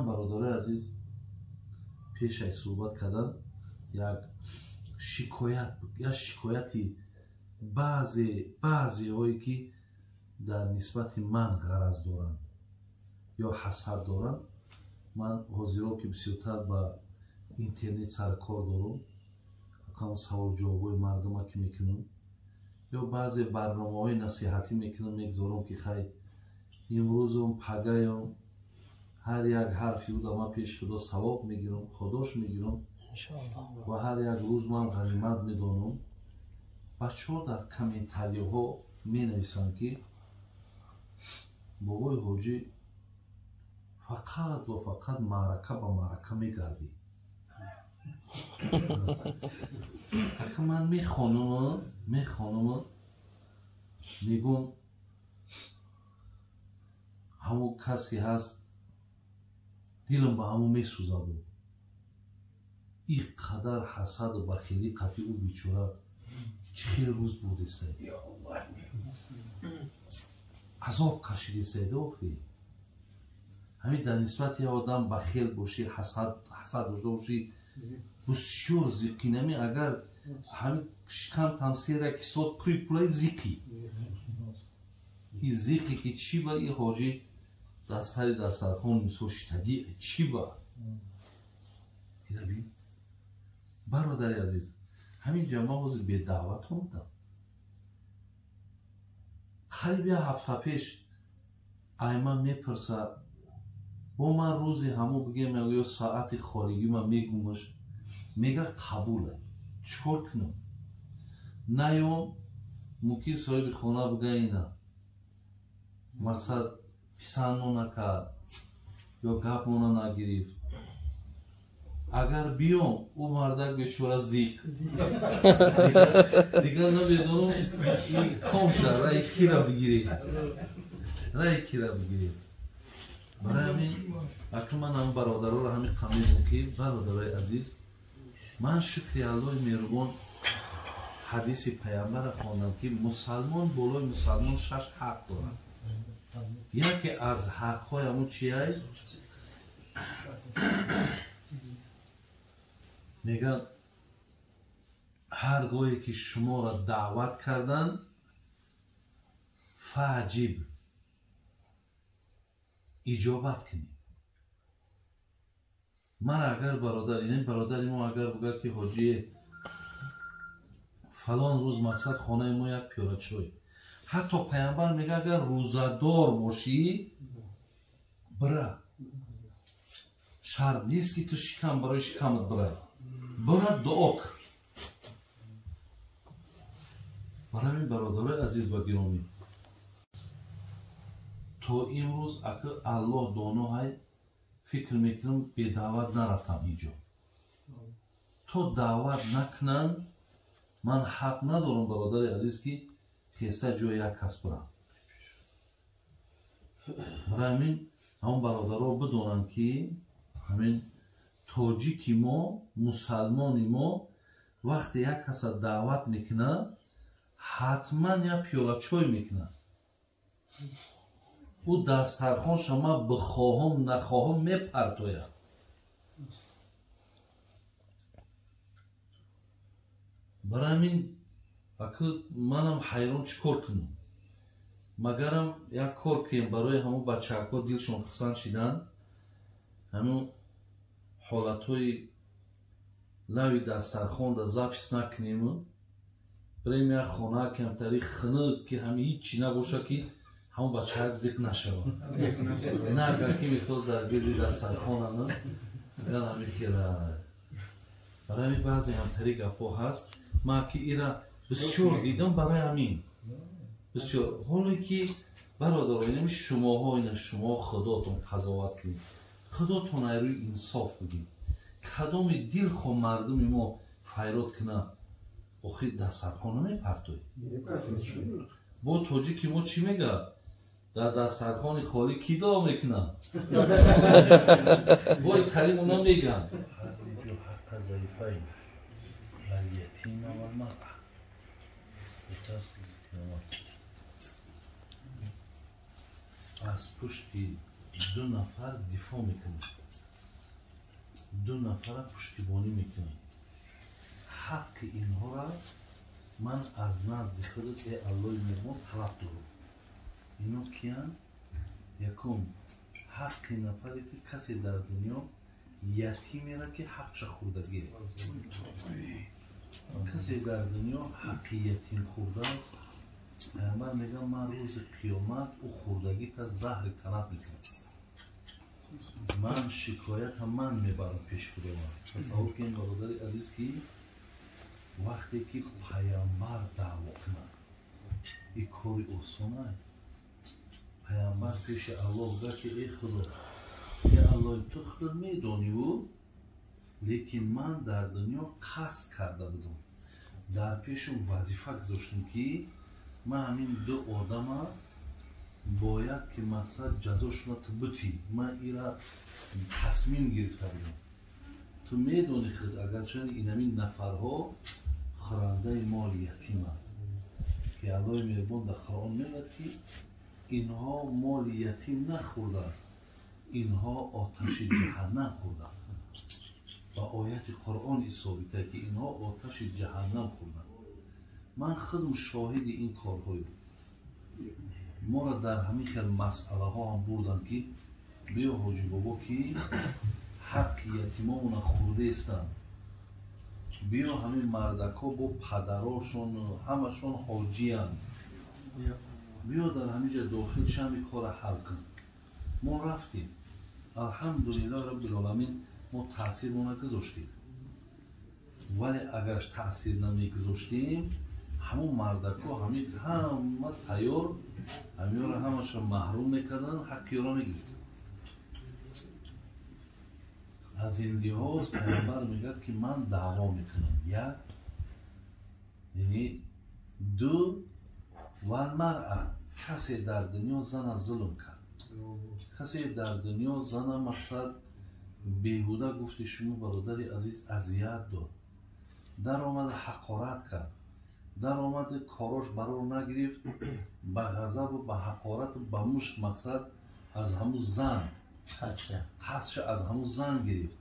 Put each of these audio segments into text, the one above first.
Ман, бародарои азиз, пеш аз суҳбат кардан як шикоят, як шикояти баъзеҳое ки дар нисбати ман ғараз доранд ё ҳасад доранд. Ман ҳозиро ки бисёртар ба интернет саркор дорам, кам савол-ҷавобҳои мардума ки мекунам ё баъзе барномаҳои насиҳатӣ мекунам, мегузорам ки хай имрӯзум пагаям ҳар як ҳарфи ӯ да ман пеши Худо савоб мегирам, худош мегирам ва ҳар як рӯз ман ғанимат медонам. Бачаҳо дар комментариҳо менависанд ки бобои ҳоҷӣ фақат ва фақат маърака ба маърака мегардӣ. Ака ман мехонам, мегӯм ҳамон касе ҳаст, дилам ба ҳамон месӯзад. Ин қадар ҳасаду бахилӣ қатъи ӯ бечора чӣ хел рӯз будеста, азоб кашидеста. Охи ҳамин дар нисбати як одам бахел бошӣ, ҳасад дошта бошӣ, бисёр зиқӣ нами. Агар ҳамин шикам тамсера кисот пури пулаи зиқӣ, и зиқӣ ки чӣ ба и ҳоҷӣ дар сари дастархон мисол шитагӣ чӣ ба ина бин. Бародари азиз, ҳамин ҷа ман ҳозир бедаъват омадам. Қариб як ҳафта пеш айман мепурса, бо ман рӯзи ҳамо бигем ё соати холигӣ ман мегумаш, мега қабула, чикор кунам? Наём, мумкин соҳиби хона бига ина мақсад писандмо накард ё гапмона нагирифт. Агар биём, ӯ мардак бечора зиқ дигар намедонам ком шуда, раи кира бигирӣ, раи кира бигирӣ. Барои ҳамин ака ман ҳам бародароро ҳамин қамедум ки бародарои азиз, ман шукри Аллоҳи меҳрубон ҳадиси паямбара хондам ки мусалмон болои мусалмон 6 ҳақ дорад. Яке аз ҳақҳои ҳамун чиай? Мегӯяд ҳар гоҳе ки шуморо даъват карданд, фаҷиб, иҷобат кунед. Ман агар бародар, ин бародари мо агар бугад ки ҳоҷие фалон рӯз мақсад хонаи мо як пиёла чой, ҳатто паямбар мегӯяд агар рӯзадор бошӣ бира, шарт нест ки ту шикам барои шикамат бирай, бира дуо кун. Барои ҳамин бародарои азиз ва гиромӣ, то имрӯз ака Аллоҳ доно ҳай, фикр мекунам бедаъват нарафтам ҳеҷ ҷо. То даъват накунанд ман ҳақ надорам бародари азиз ки хеста ҷои як кас бирам. Барои ҳамин ҳамон бародаро бидонанд ки ҳамин тоҷики мо, мусалмони мо вақте як каса даъват мекунад, ҳатман як пиёла чой мекунад. Ӯ дастархонша ман бихоҳам нахоҳам мепартояд. Барои ҳамин ака манам ҳайрон чӣ кор кунам? Магарам як кор кунем барои ҳамон бачаҳако дилшон хурсанд шидан, ҳамон ҳолатҳои лави дастархонда запис накунему бирем як хона камтари хунук ки ҳами ҳичи набоша ки ҳамон бачаҳак зиқ нашавад. На агар ки мисол дар гирди дастархонана ган ҳами хела. Барои ҳамин баъзе ҳамтари гапҳо ҳаст, ман ки ира бисёр дидам. Барои ҳамин бисёр ҳоле ки бародаро, инами шумоҳо, ина шумо худотон қазоват кунед, худотон ай рӯи инсоф бигед, кадоми дилхо мардуми мо файрод кунад, охир дастархон намепартоед. Бо тоҷики мо чӣ мегӯяд? Дар дастархони холӣ кӣ дуо мекунад? Бо италим оно мегӯянд аз пушти ду нафар дифоъ мекунад. Ду нафара пуштибонӣ мекунам. Ҳаққи инҳоро ман аз назди худат, э Аллоҳи меҳрубон, талаб дорам. Ино киянд? Якум, ҳаққи нафаре ки касе дар дунё ятимеро ки ҳақша хӯрдагие. Касе дар дунё ҳаққи ятим хӯрдааст, Пайғамбар мегӯяд, ман рӯзи қиёмат ӯ хӯрдагита заҳри талаб мекунам. Ман шикоятам ман мебарам пеши Худованд. Тасаввур кунед, бародари азиз, ки вақте ки Пайғамбар даъво кунад, ин кори осон аст. Пайғамбар пеши Аллоҳ гуфт ки эй Худо, эй Аллоҳ, ту худат медониву, лекин ман дар дунё қасд карда будам, дар пешум вазифа гузоштам ки ман ҳамин ду одама бояд ки мақсад ҷазошона ту бутӣ. Ман ира тасмим гирифта будам. Ту медонӣ худ, агарчанд инамин нафарҳо хӯрандаи моли ятиманд, ки Аллоҳи меҳрубон дар Қуръон мегӯяд ки инҳо моли ятим нахӯрданд, инҳо оташи ҷаҳаннам хӯрданд. Ба ояти Қуръон исобита ки инҳо оташи ҷаҳаннам хӯрданд. Ман худам шоҳиди ин корҳоем. Моро дар ҳамин хел масъалаҳо ҳам бурданд ки биё ҳоҷи бобо, ки ҳаққи ятимомона хӯрдаистанд, биё ҳамин мардакҳо бо падарошон ҳамашон ҳоҷиянд, биё дар ҳамин ҷо дохил шами кора ҳал кун. Мо рафтем, алҳамдулиллоҳ раббил-оламин, мо таъсирмо нагузоштем, вале агар таъсир намегузоштем, ҳамон мардакҳо ҳамин ҳама тайёр ҳаминро ҳамаша маҳрум мекарданд, ҳаққи ёро мегирифтанд. Аз ин лиҳоз Пайғамбар мегӯяд ки ман даъво мекунам. Як, яъне ду, валмаръа, касе дар дунё зана зулм кард, касе дар дунё зана мақсад беҳуда гуфти шумо, бародари азиз, азият дод, даромада ҳақорат кард, даромади корош барор нагирифт, ба ғазабу ба ҳақорату ба мушт мақсад аз ҳамун зан қасдша аз ҳамун зан гирифт.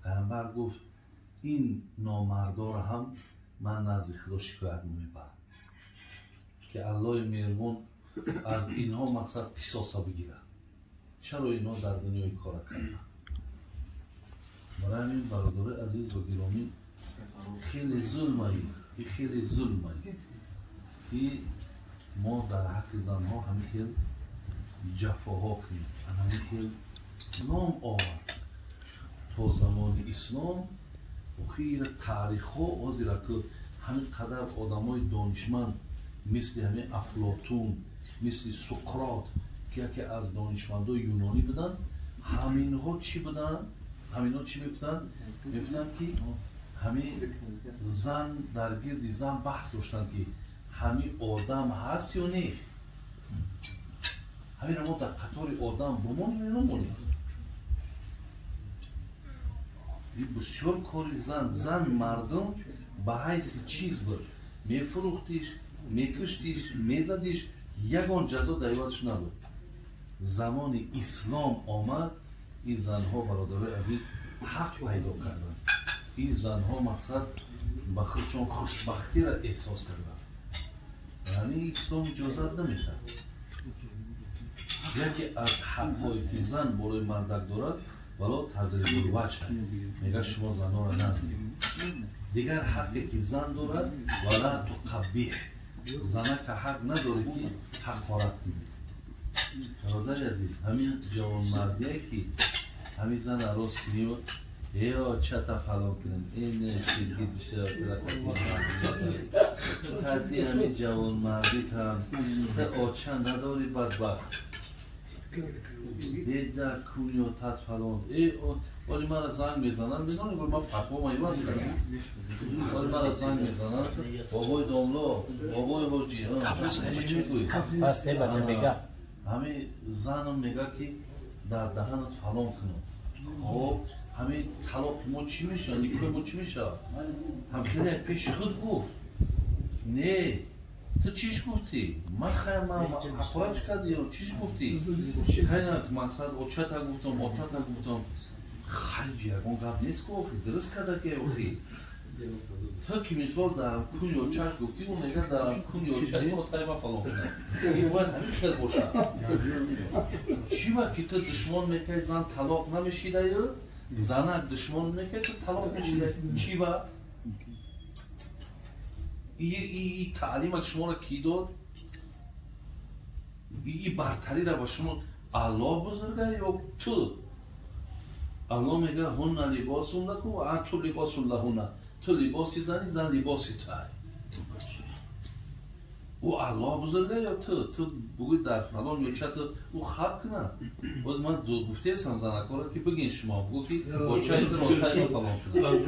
Пайғамбар гуфт, ин номардора ҳам ман назди Худо шикоят мебарам, ки Аллоҳи меҳрубон аз инҳо мақсад қисоса бигирад. Чаро инҳо дар дунёи кора карданд? Барои ҳамин, бародарои азиз ва гиромӣ, хеле зулмаи, хеле зулмаи ки мо дар ҳаққи занҳо ҳамин хел ҷафоҳо кунем. Ҳамин хел ном овард то замони ислом. Охира таърихҳо ҳозира ки ҳамин қадар одамои донишманд мисли ҳамин Афлотун, мисли Суқрот, ки яке аз донишмандои юнонӣ буданд, ҳаминҳо чӣ буданд? Ҳаминҳо чӣ мегуфтанд? Мегуфтанд ки ҳамин зан, дар гирди зан баҳс доштанд ки ҳамин одам ҳаст ё не, ҳаминро мо дар қатори одам бумонем ё намонем. Ин бисёр кори зан. Зан мардум ба ҳайси чиз буд, мефурӯхтиш, мекуштиш, мезадиш, ягон ҷазо дар ивазш набуд. Замони ислом омад, ин занҳо, бародарои азиз, ҳақ пайдо карданд. Ин занҳо мақсад ба худшон хушбахтиро эҳсос карданд. Яъне ислом иҷозат намедиҳад. Яке аз ҳақҳое ки зан болои мардак дорад, вало тазрибул ваҷҳ, мегӯяд шумо занонро назанед. Дигар ҳаққе ки зан дорад, вала туқаббиҳ, занака ҳақ надорад ки ҳақорат кунед. Бародари азиз, ҳамин ҷавонмардие ки ҳамин зана рост кунӣ, эо чата фалон кунем, ин ширгит бишава, тати ҳамин ҷавонмардитам та оча надори, бадбахт деда кунё тат фалон. Вале мара занг мезананд, медонӣ, ман фатвома иваз кардам. Вале мара занг мезананд, бобои домло, бобои ҳоҷӣ, мегӯй, ҳамин занам мегӯяд ки дар даҳанат фалон кунам. Хоб, ҳамин талоқи мо чӣ мешавад, никоҳи мо чӣ мешавад? Ҳам хеле пеши худ гуфт, не, ту чиш гуфтӣ? Ман хай, ман ҳақорат кардӣ, чиш гуфтӣ? Хайна мақсад очата гуфтам, отата гуфтам. Хайр, ягон гап нест ку, охи, дуруст карда ки, охи. То ки мисол дар кун ё чаш гуфтӣ, ӯ мегӯяд, дар кун ё чаш ма фалон кунам. Ин бояд ҳамин хел бошад. Чӣ ба ки ту душмон мекард, зан талоқ намешидаю, занак душмон мекард, ту талоқ мешидай? Чӣ ба и таълима шуморо кӣ дод? И бартарира ба шумо Аллоҳ бузурга ё ту? Аллоҳ мегӯяд: هن لباس لكم وأنتم لباس لهن. Ту либоси зани, зан либоси туай. Ӯ Аллоҳ бузурга ё ту? Ту бугӯй, дар фалон ё ча ту ӯ хаб кунад. Боз ман гуфтесам занакҳоро, ки бигин, шумо бугӯ, ки бочаи ту ротаи фалон кунад.